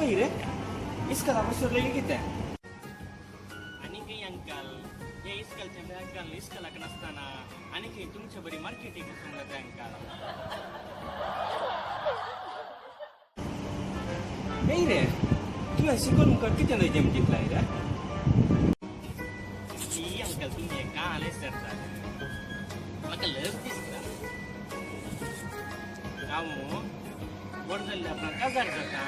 खंय रे इस्कला बसर कितें आनी खंय अंकल हे इस्कलचे बॅग घालून इस्कलाक नासतना आनी खंय तुमचे बरी मार्केटीक वचूंक जाता अंकल. खंय रे तुवें शिकून मुखार कितें जेम जिखलाय रे? शी अंकल तुमी काल सरता म्हाका लज दिसता. हांव व्हड जाल्ल्या आपणाक काजार जाता.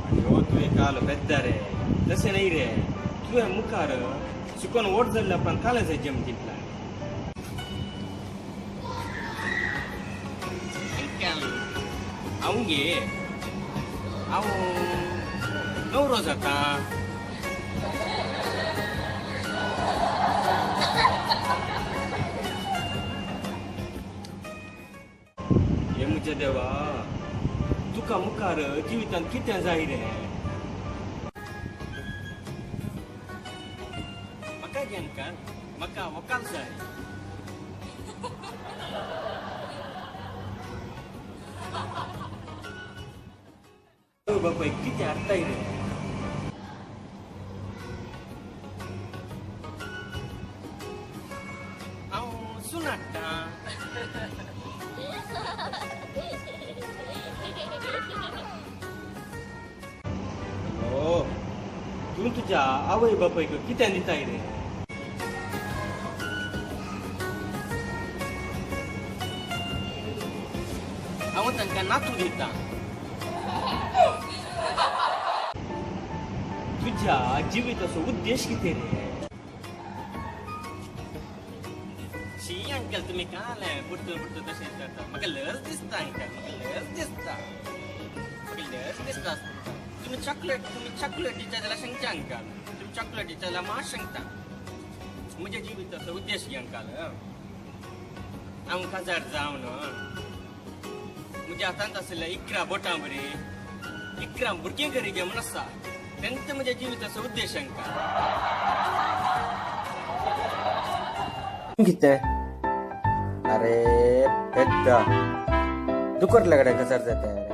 आनी तुवें काल बेद्दा रे तशें न्हय रे तुवें मुखार शिकोन व्हड जाल्ल्या आपणाक कालेज जेम जिखलाय. अंकल हांव गे हांव नवरो जाता. हे म्हज्या देवा तुका मुखार जिवितांत कितें जाय रे? म्हाका गे अंकल म्हाका वकाल जाय. बापाय कितें हाडटाय रे? हांव सून हाडटा. तूं तुज्या आवय बापायक कितें दिताय रे? हांव तांकां नातू दिता. तुज्या जिविताचो उद्देश कितें रे? शी अंकल तुमी काल पुरतून पुरतून तशें करता. म्हाका लज दिसता अंकल, म्हाका लज दिसता, म्हाका लज दिसता. तुमी चॉकलेट दिता जाल्यार सांगता अंकल, तुमी चॉकलेट दिता जाल्यार मात सांगता. म्हज्या जिविताचो उद्देश घे अंकल, हांव काजार जावन म्हज्या हातांत आशिल्ल्या 11 बोटां बरी 11 भुरगीं घरी घे म्हूण आसा. तेंच म्हज्या जिविताचो उद्देश अंकल. कितें? अरे पेद्दा दुकर कडेन काजार जाता रे.